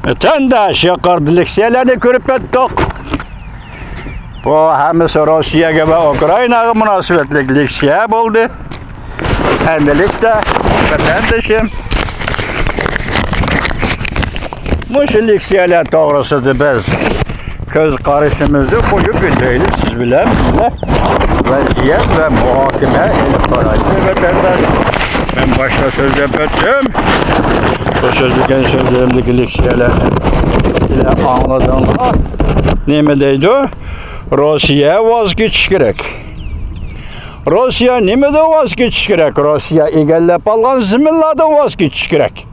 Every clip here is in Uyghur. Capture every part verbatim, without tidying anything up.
ۋەتەنداش، يۇقىرىدا لېكسىيەلەرنى كۆرۈپ ئۆتتۇق. بۇ ھەممىسى روسىيەگە ۋە ئۇكرائىناغا مۇناسىۋەتلىك لېكسىيە بولدى. ئەمدىلىكتە، ۋەتەندىشىم، مۇشۇ لېكسىيەلەر توغرىسىدا بىز كۆز قارىشىمىزنى قويۇپ ئۆتەيلى سىز بىلەن بىللە ۋەزىيەت ۋە مۇھاكىمە ئېلىپ بارايلى، ۋەتەنداش. مەن باشتا سۆزلەپ ئۆتتۈم. بۇ سۆزلىگەن سۆزلىرىمدىكى لېكسىيەلەرنى سىلەر ئاڭلىدىڭلار. نېمە دەيدۇ؟ روسىيە ۋاز كېچىش كېرەك. روسىيە نېمىدىن ۋاز كېچىش كېرەك؟ روسىيە ئىگىلەپ ئالغان زېمىنلاردىن ۋاز كېچىش كېرەك.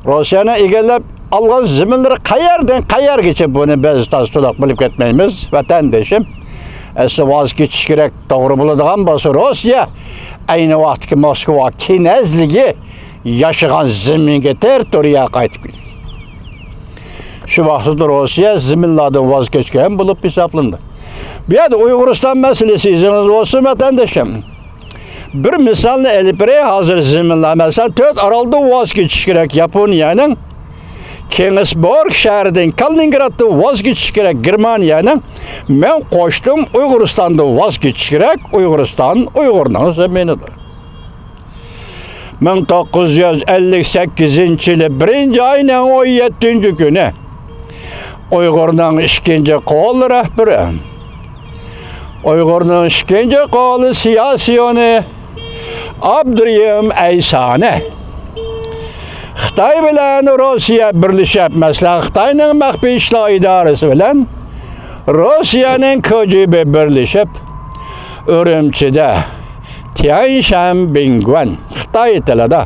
روسىيەنىڭ ئىگىلەپ ئالغان زېمىنلىرى قەيەردىن قەيەرگىچە، بۇنى بىز تاز تۇلاق بىلىپ كەتمەيمىز، ۋەتەندىشىم. ئەسلى ۋاز كېچىش كېرەك، توغرا بولىدىغان بولسا، روسىيە ئەينى ۋاقىتتىكى موسكۋا كىنەزلىكى ياشىغان زېمىنگە، تېررىتورىيەگە قايتىپ كېلىدۇ. شۇ ۋاقىتتا روسىيە زېمىنلاردىن ۋاز كەچكەن بولۇپ ھېسابلىنىدۇ. بۇ يەردە ئۇيغۇرىستان مەسىلىسى ئېسىڭىزدە بولسۇن، ۋەتەندىشىم. بىر مىسالنى ئېلىپ بېرەي، ھازىر زېمىنلار، مەسىلەن، تۆت ئارالدىن ۋاز كېچىش كېرەك ياپونىيەنىڭ، كېنىسبورگ شەھىرىدىن، كالىنىنگرادتىن ۋاز كېچىش كېرەك گېرمانىيەنىڭ، مەن قوشتۇم، ئۇيغۇرىستاندىن ۋاز كېچىش كېرەك، ئۇيغۇرىستان ئۇيغۇرنىڭ زېمىنىدۇر. مىڭ توققۇز يۈز ئەللىك سەككىزىنچى يىلى بىرىنچى ئاينىڭ ئون يەتتىنچى كۈنى ئۇيغۇرنىڭ ئىككىنچى قول رەھبىرى، ئۇيغۇرنىڭ ئىككىنچى قول سىياسىيونى ئابدۇرېھىم ئەيسانى خىتاي بىلەن روسىيە بىرلىشىپ، مەسىلەن، خىتاينىڭ مەخپىي ئىشلار ئىدارىسى بىلەن روسىيەنىڭ كېجېبې بىرلىشىپ، ئۈرۈمچىدە تيەنشەن بىڭگۈەن، خىتاي تىلىدا،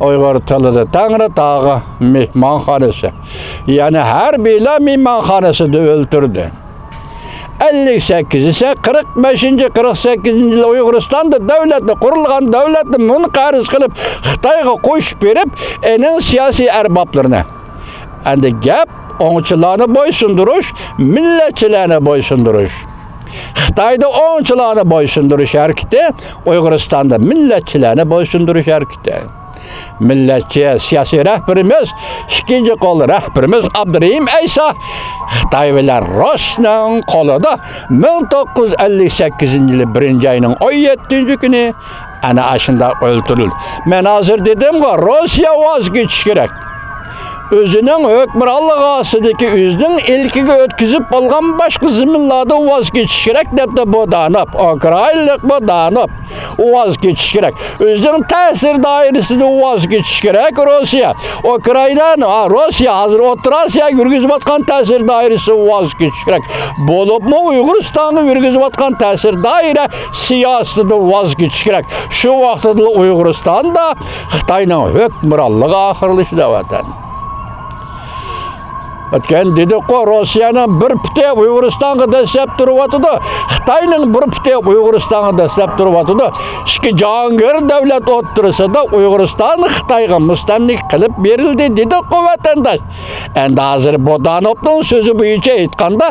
ئۇيغۇر تىلىدا تەڭرىتاغ مېھمانخانىسى، يەنى ھەربىيلار مېھمانخانىسىدا ئۆلتۈردى. ئەللىك سەككىز دېسە، قىرىق بەشىنچى، قىرىق سەككىزىنچى يىلى ئۇيغۇرىستاندا دۆلەتنى، قۇرۇلغان دۆلەتنى مۇنقەرز قىلىپ، خىتايغا قوشۇپ بېرىپ، ئېنىڭ سىياسىي ئەربابلىرىنى. ئەمدى گەپ ئوڭچىلارنى بويسۇندۇرۇش، مىللەتچىلەرنى بويسۇندۇرۇش. خىتايدا ئوڭچىلارنى بويسۇندۇرۇش ھەرىكىتى، ئۇيغۇرىستاندا مىللەتچىلەرنى بويسۇندۇرۇش ھەرىكىتى. مىللەتچى سىياسىي رەھبىرىمىز، ئىككىنچى قول رەھبىرىمىز ئابدۇرېھىم ئەيسا خىتاي بىلەن رۇسنىڭ قولىدا مىڭ توققۇز يۈز ئەللىك سەككىزىنچى يىلى بىرىنچى ئاينىڭ ئون يەتتىنچى كۈنى ئەنە ئاشۇنداق ئۆلتۈرۈلدى. مەن ھازىر دېدىمغۇ، روسىيە ۋاز كېچىش كېرەك. ئۆزىنىڭ ھۆكۈمرانلىقى ئاستىدىكى، ئۆزىنىڭ ئىلكىگە ئۆتكۈزۈپ بولغان باشقا زېمىنلاردىن ۋاز كېچىش كېرەك، دەپتۇ بۇدانوف، ئۇكرائىنلىق بۇدانوف. ۋاز كېچىش كېرەك. ئۆزىنىڭ تەسىر دائىرىسىدىن ۋاز كېچىش كېرەك روسىيە. ئۇكرائىنا، ھا، روسىيە ھازىر ئوتتۇرا ئاسىياغا يۈرگۈزۈۋاتقان تەسىر دائىرىسىدىن ۋاز كېچىش كېرەك. بولۇپمۇ ئۇيغۇرىستانغا يۈرگۈزۈۋاتقان تەسىر دائىرە سىياسىتىدىن ۋاز كېچىش كېرەك. شۇ ۋاقتىدىلا ئۇيغۇرىستاندا خىتاينىڭ ھۆكۈمرانلىقى ئاخىرلىشىدۇ، ۋەتەن. ئۆتكەن دېدۇققۇ، روسىيەنىڭ بىر پۇتى ئۇيغۇرىستانغا دەسسەپ تۇرۇۋاتىدۇ، خىتاينىڭ بىر پۇتى ئۇيغۇرىستانغا دەسسەپ تۇرۇۋاتىدۇ. ئىككى جاھانگىر دەۋلەت ئوتتۇرىسىدا ئۇيغۇرىستان خىتايغا مۇستەملىكە قىلىپ بېرىلدى دېدۇققۇ، ۋەتەنداش. ئەمدى ھازىر بۇدانوفنىڭ سۆزى بويىچە ئېيتقاندا،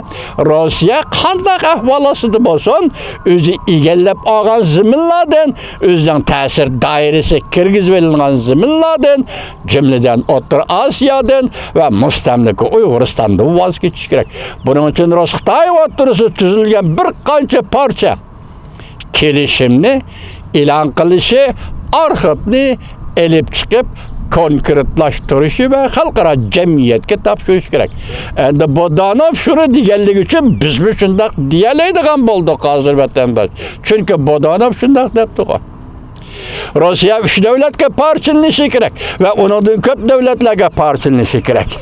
روسىيە قانداق ئەھۋال ئاستىدا بولسۇن، ئۆزى ئىگىلەپ ئالغان زېمىنلاردىن، ئۆزىنىڭ تەسىر دائىرىسىگە كىرگۈزۈۋېلىنغان زېمىنلاردىن، جۈملىدىن ئوتتۇرا ئاسىيادىن ۋە مۇستەملىكە ئۇيغۇرىستاندىن ۋاز كېچىش كېرەك. بۇنىڭ ئۈچۈن رۇس-خىتاي ئوتتۇرىسىدا تۈزۈلگەن بىر قانچە پارچە كېلىشىمنى ئېلان قىلىشى، ئارخىپنى ئېلىپ چىقىپ كونكرېتلاشتۇرۇشى ۋە خەلقئارا جەمئىيەتكە تاپشۇرۇش كېرەك. ئەمدى بۇدانوف شۇنى دېگەنلىكى ئۈچۈن بىزمۇ شۇنداق دېيەلەيدىغان بولدۇق ھازىر، ۋەتەنداش. چۈنكى بۇدانوف شۇنداق دەپتىغۇ. روسىيە ئۈچ دۆلەتكە پارچىلىنىشى كېرەك ۋە ئۇنىڭدىن كۆپ دۆلەتلەرگە پارچىلىنىشى كېرەك.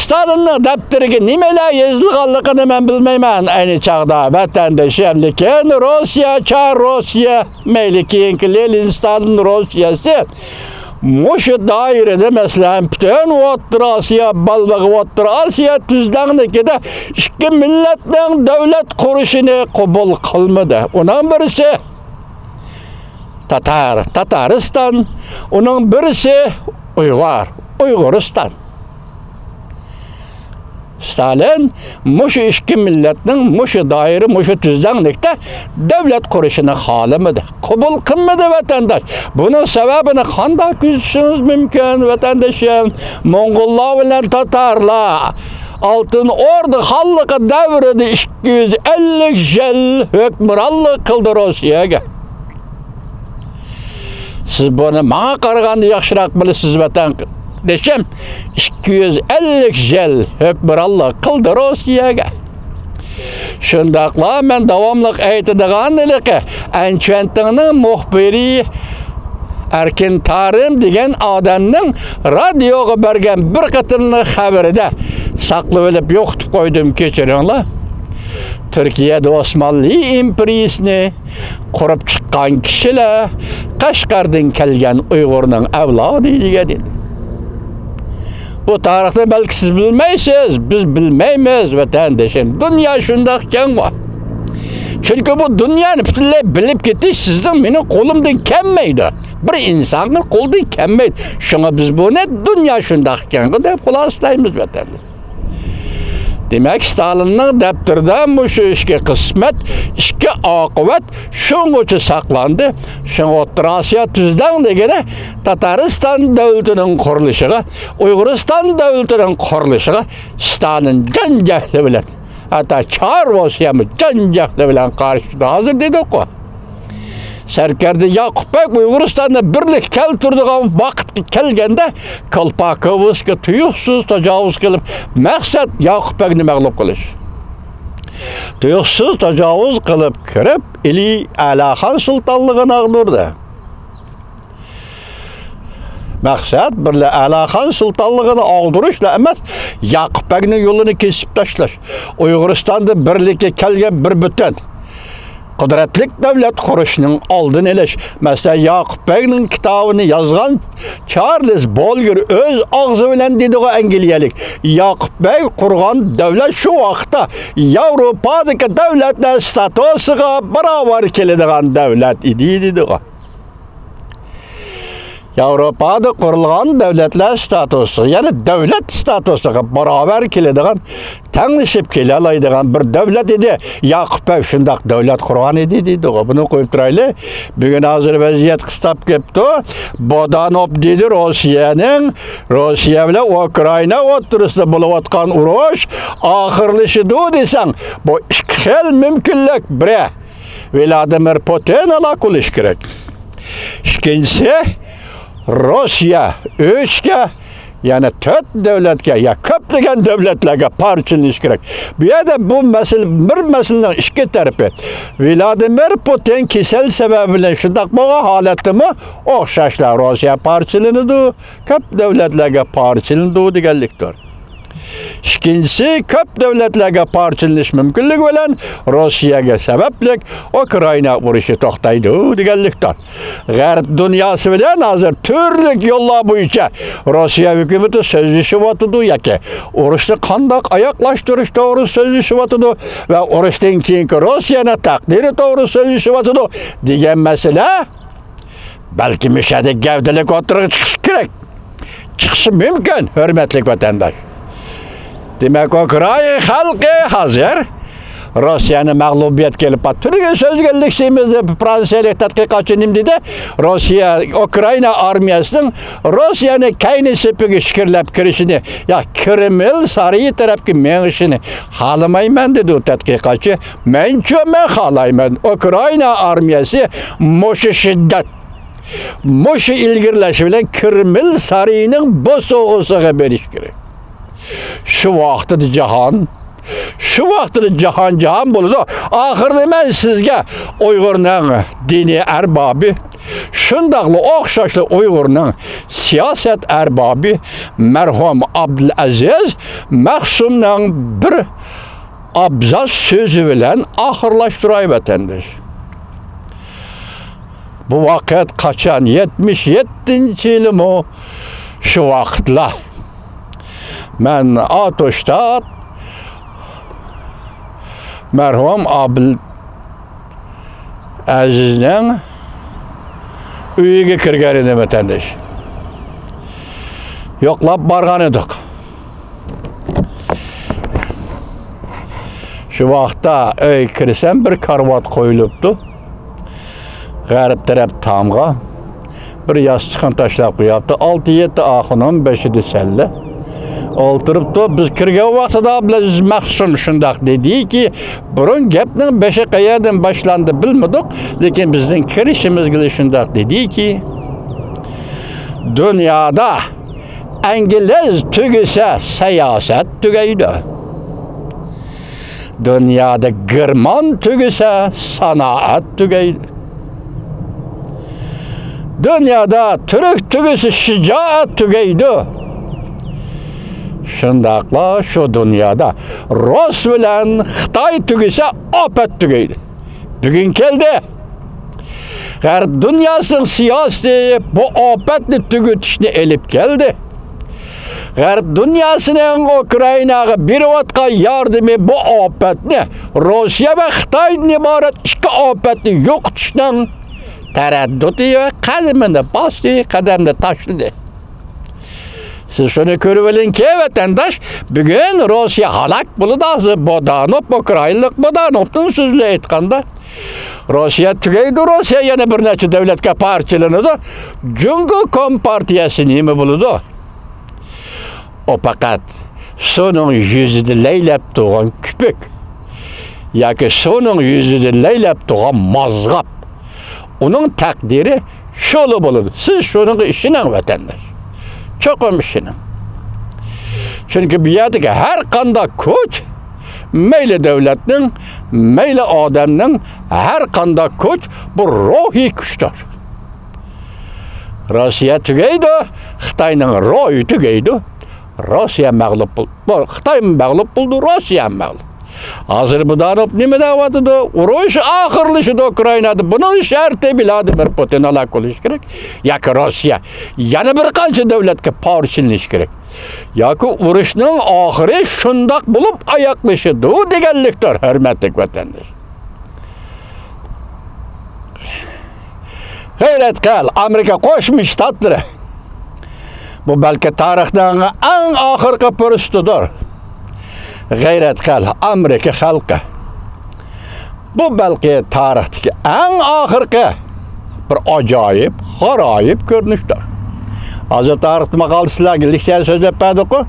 ستالىننىڭ دەپتىرىگە نېمىلەر يېزىلغانلىقىنى مەن بىلمەيمەن ئەينى چاغدا، ۋەتەندىشىم، لېكىن روسىيە، چار روسىيە، مەيلى كېيىنكى لېنىن، ستالىن روسىيەسى مۇشۇ دائىرىدە، مەسىلەن، پۈتۈن ئوتتۇرا ئاسىيا، بالبېغى ئوتتۇرا ئاسىيا تۈزلەڭلىكىدە ئىككى مىللەتنىڭ دۆلەت قۇرۇشىنى قوبۇل قىلمىدى. ئۇنىڭ بىرسى تاتار، تاتارىستان، ئۇنىڭ بىرسى ئۇيغۇر، ئۇيغۇرىستان. ستالىن مۇشۇ ئىككى مىللەتنىڭ مۇشۇ دائىرە، مۇشۇ تۈزلەڭلىكتە دۆلەت قۇرۇشىنى خالىمىدى، قوبۇل قىلمىدى، ۋەتەنداش. بۇنىڭ سەۋەبىنى قانداق كۆزىتىشىڭىز مۇمكىن، ۋەتەندىشىم؟ موڭغۇللار بىلەن تاتارلار ئالتۇن ئوردا خانلىقى دەۋرىدە ئىككى يۈز ئەللىك يىل ھۆكۈمرانلىق قىلدى روسىيەگە. سىز بۇنى ماڭا قارىغاندا ياخشىراق بىلىسىز، ۋەتەندىشىم. ئىككى يۈز ئەللىك يىل ھۆكۈمرانلىق قىلدى روسىيەگە. شۇنداقلا مەن داۋاملىق ئېيتىدىغان ھېلىقى ئەنچۈەنتىڭنىڭ مۇخبىرى ئەركىن تارىم دېگەن ئادەمنىڭ رادىيوغا بەرگەن بىر قېتىملىق خەۋىرىدە ساقلىۋېلىپ يوقىتىپ قويدۇم، كەچۈرۈڭلار. تۈركىيەدە ئوسمانلى ئىمپېرىيىسىنى قۇرۇپ چىققان كىشىلەر قەشقەردىن كەلگەن ئۇيغۇرنىڭ ئەۋلادى دېگەن ئىدى. بۇ تارىخنى بەلكى سىز بىلمەيسىز، بىز بىلمەيمىز، ۋەتەندىشىم. دۇنيا شۇنداق ئىكەنغۇ. چۈنكى بۇ دۇنيانى پۈتۈنلەي بىلىپ كېتىش سىزنىڭ، مېنىڭ قولۇمدىن كەلمەيدۇ. بىر ئىنساننىڭ قولىدىن كەلمەيدۇ. شۇڭا بىز بۇنى دۇنيا شۇنداق ئىكەنغۇ دەپ خۇلاسىلەيمىز، ۋەتەندىن. دېمەك، ستالىننىڭ دەپتىرىدە مۇشۇ ئىككى قىسمەت، ئىككى ئاقىۋەت شۇڭغىچە ساقلاندى. شۇڭا ئوتتۇرا ئاسىيا تۈزلەڭلىكىدە تاتارىستان دۆلىتىنىڭ قۇرۇلۇشىغا، ئۇيغۇرىستان دۆلىتىنىڭ قۇرۇلۇشىغا ستالىن جان-جەھلى بىلەن، ھەتتا چار روسىيەمۇ جان-جەھلى بىلەن قارشى تۇردى. ھازىر دېدۇققۇ، سەركەردە ياقۇپ بەگ ئۇيغۇرىستاندا بىرلىك كەلتۈرىدىغان ۋاقىتقا كەلگەندە، كولپاكوۋسكىغا تۇيۇقسىز تاجاۋۇز قىلىپ، مەقسەت ياقۇپ بەگنى مەغلۇپ قىلىش. تۇيۇقسىز تاجاۋۇز قىلىپ كىرىپ، ئىلى ئەلاخان سۇلتانلىقىنى ئاغدۇردى. مەقسەت بىرلا ئەلاخان سۇلتانلىقىنى ئاغدۇرۇشلا ئەمەس، ياقۇپ بەگنىڭ يولىنى كېسىپ تاشلاش، ئۇيغۇرىستاندا بىرلىككە كەلگەن بىر پۈتۈن قۇدرەتلىك دۆلەت قۇرۇشنىڭ ئالدىنى ئېلىش. مەسىلەن، ياقۇپ بەگنىڭ كىتابىنى يازغان چارلىز بولگېر ئۆز ئاغزى بىلەن دېدىغۇ، ئەنگلىيەلىك، ياقۇپ بەگ قۇرغان دۆلەت شۇ ۋاقىتتا ياۋروپادىكى دۆلەتلەر ستاتۇسىغا باراۋەر كېلىدىغان دۆلەت ئىدى، دېدىغۇ. ياۋروپادا قۇرۇلغان دۆلەتلەر ستاتۇسى، يەنى دۆلەت ستاتۇسىغا باراۋەر كېلىدىغان، تەڭلىشىپ كېلەلەيدىغان بىر دۆلەت ئىدى. ياقۇپ بەگ شۇنداق دۆلەت قۇرغان ئىدى، دېدىغۇ. بۇنى قويۇپ تۇرايلى. بۈگۈن ھازىر ۋەزىيەت قىستاپ كەپتۇ. بۇدانوف دېدى، روسىيەنىڭ، روسىيە بىلەن ئۇكرائىنا ئوتتۇرىسىدا بولۇۋاتقان ئۇرۇش ئاخىرلىشىدۇ دېسەڭ، بۇ ئىككى خىل مۇمكىنلىك. بىرى، ۋلادىمىر پۇتىن ھالاك بولۇشى كېرەك. ئىككىنچىسى، روسىيە ئۈچكە، يەنى تۆت دۆلەتكە يا كۆپلىگەن دۆلەتلەرگە پارچىلىنىشى كېرەك. بۇ يەردە بۇ مەسىلە، بىر مەسىلىنىڭ ئىككى تەرىپى. ۋلادىمىر پۇتىن كېسەل سەۋەبى بىلەن شۇنداق بولغان ھالەتتىمۇ ئوخشاشلا روسىيە پارچىلىنىدۇ، كۆپ دۆلەتلەرگە پارچىلىنىدۇ دېگەنلىكتۇر. ئىككىنچىسى، كۆپ دۆلەتلەرگە پارچىلىنىش مۇمكىنلىكى بىلەن روسىيەگە سەۋەبلىك ئۇكرائىنا ئۇرۇشى توختايدۇ دېگەنلىكتۇر. غەرب دۇنياسى بىلەن ھازىر تۈرلۈك يوللار بويىچە روسىيە ھۆكۈمىتى سۆزلىشىۋاتىدۇ ياكى ئۇرۇشنى قانداق ئاياغلاشتۇرۇش توغرىسىدا سۆزلىشىۋاتىدۇ ۋە ئۇرۇشتىن كېيىنكى روسىيەنىڭ تەقدىرى توغرىسىدا سۆزلىشىۋاتىدۇ دېگەن مەسىلە بەلكى مۇشۇ يەردە گەۋدىلىك ئوتتۇرىغا چىقىشى كېرەك. چىقىشى مۇمكىن، ھۆرمەتلىك ۋەتەنداش. دېمەك، ئۇكرائىنا خەلقى ھازىر روسىيەنى مەغلۇبىيەتكە ئېلىپ بار-، تۈرگە سۆزگە ئىلىشىمىز دەپ فرانسىيەلىك تەتقىقاتچى نېمە دېدى؟ روسىيە، ئۇكرائىنا ئارمىيەسىنىڭ روسىيەنى كەينى سېپىگە ئىچكىرىلەپ كىرىشىنى، يا كرېمىل سارىيى تەرەپكە مېڭىشىنى خالىمايمەن دېدى ئۇ تەتقىقاتچى. مەنچۇ مەن خالايمەن، ئۇكرائىنا ئارمىيەسى مۇشۇ شىددەت، مۇشۇ ئىلگىرىلەش بىلەن كرېمل سارىيىنىڭ بوسۇغىسىغا بېرىش كېرەك. شۇ ۋاقتىدا جاھان، شۇ ۋاقتىدا جاھان، جاھان بولىدۇ. ئاخىرىدا مەن سىزگە ئۇيغۇرنىڭ دىنىي ئەربابى، شۇنداقلا ئوخشاشلا ئۇيغۇرنىڭ سىياسەت ئەربابى مەرھۇم ئابدۇلئەزىز مەخسۇمنىڭ بىر ئابزاس سۆزى بىلەن ئاخىرلاشتۇراي، ۋەتەنداش. بۇ ۋاقىت قاچان؟ يەتمىش يەتتىنچى يىلىمۇ شۇ ۋاقىتلار. مەن ئاتوشتات مەرھۇم ئابىل ئەزىزنىڭ ئۆيىگە كىرگەن ئىدىم، ۋەتەنداش. يوقلاپ بارغان ئىدۇق. بىر ۋاقىتتا ئۆيگە كىرسەم، بىر كارىۋات قويۇلۇپتۇ. غەرب تەرەپ تامغا بىر ياستۇقنى تاشلاپ قويۇپتۇ. ئالتە-يەتتە ئاخۇنۇم بېشىدا سەللە ئولتۇرۇپتۇ. بىز كىرگەن ۋاقتىدا بىز مەخسۇم شۇنداق دېدىكى، بۇرۇن گەپنىڭ بېشى قەيەردىن باشلاندى بىلمىدۇق، لېكىن بىزنىڭ كىرىشىمىزگە شۇنداق دېدىكى، دۇنيادا ئىنگلىز تۈگىسە، سىياسەت تۈگەيدۇ. دۇنيادا گېرمان تۈگىسە، سانائەت تۈگەيدۇ. دۇنيادا تۈرك تۈگىسە، شىجائەت تۈگەيدۇ. شۇنداقلا شۇ دۇنيادا رۇس بىلەن خىتاي تۈگىسە، ئاپەت تۈگەيدۇ. بۈگۈن كەلدى. غەرب دۇنياسىنىڭ سىياسىتى بۇ ئاپەتنى تۈگىتىشنى ئېلىپ كەلدى. غەرب دۇنياسىنىڭ ئۇكرائىناغا بېرىۋاتقان ياردىمى بۇ ئاپەتنى، روسىيە ۋە خىتايدىن ئىبارەت ئىككى ئاپەتنى يوقىتىشنىڭ تەرەددۇتى ۋە قەدىمىنى باستى، قەدەمنى تاشلىدى. سىز شۇنى كۆرۈۋېلىڭكى، ۋەتەنداش، بۈگۈن روسىيە ھالاك بولىدۇ. ھازىر بۇدانوف، ئۇكرائىنلىق بۇدانوفنىڭ سۆزىنى ئېيتقاندا، روسىيە تۈگەيدۇ، روسىيە يەنە بىر نەچچە دۆلەتكە پارچىلىنىدۇ. جۇڭگو كومپارتىيەسى نېمە بولىدۇ؟ ئۇ پەقەت سۇنىڭ يۈزىدە لەيلەپ تۇرغان كۆپۈك ياكى سۇنىڭ يۈزىدە لەيلەپ تۇرغان مازغاپ. ئۇنىڭ تەقدىرى شۇلا بولىدۇ. سىز شۇنىڭغا ئىشىنىڭ، ۋەتەنداش. چوقۇم ئىشىنىڭ. چۈنكى بۇ يەردىكى ھەر قانداق كۈچ، مەيلى دۆلەتنىڭ، مەيلى ئادەمنىڭ، ھەر قانداق كۈچ بۇ روھىي كۈچتۇر. روسىيە تۈگەيدۇ، خىتاينىڭ روھى تۈگەيدۇ. روسىيە مەغلۇپ بول-، بۇ خىتايمۇ مەغلۇپ بولدى، روسىيەمۇ مەغلۇپ. ھازىر بۇدانوف نېمە دەۋاتىدۇ؟ ئۇرۇش ئاخىرلىشىدۇ ئۇكرائىنادا. بۇنىڭ شەرتى ۋلادىمىر پۇتىن ھالاك بولۇشى كېرەك ياكى روسىيە يەنە بىر قانچە دۆلەتكە پارچىلىنىشى كېرەك ياكى ئۇرۇشنىڭ ئاخىرى شۇنداق بولۇپ ئاياغلىشىدۇ دېگەنلىكتۇر، ھۆرمەتلىك ۋەتەنداش. غەيرەت قىل، ئامېرىكا قوشما شتاتلىرى. بۇ بەلكى تارىخنىڭ ئەڭ ئاخىرقى پۇرسىتىدۇر. غەيرەت قىل، ئامېرىكا خەلقى. بۇ بەلكى تارىختىكى ئەڭ ئاخىرقى بىر ئاجايىپ، غارايىپ كۆرۈنۈشتۇر. ھازىر تارىختا ماقالىدا سىلەرگە لېكسىيە سۆزلەپ بەردۇققۇ.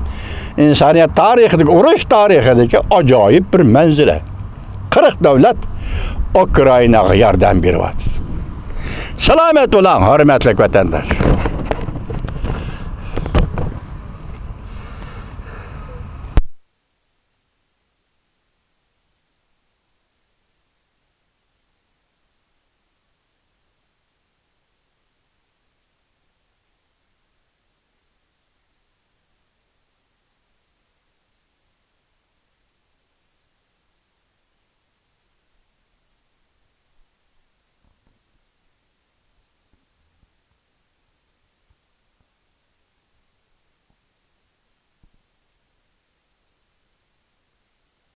ئىنسانىيەت تارىخىدىكى، ئۇرۇش تارىخىدىكى ئاجايىپ بىر مەنزىرە. قىرىق دۆلەت ئۇكرائىناغا ياردەم بېرىۋاتىدۇ. سالامەت بولۇڭ، ھۆرمەتلىك ۋەتەنداش.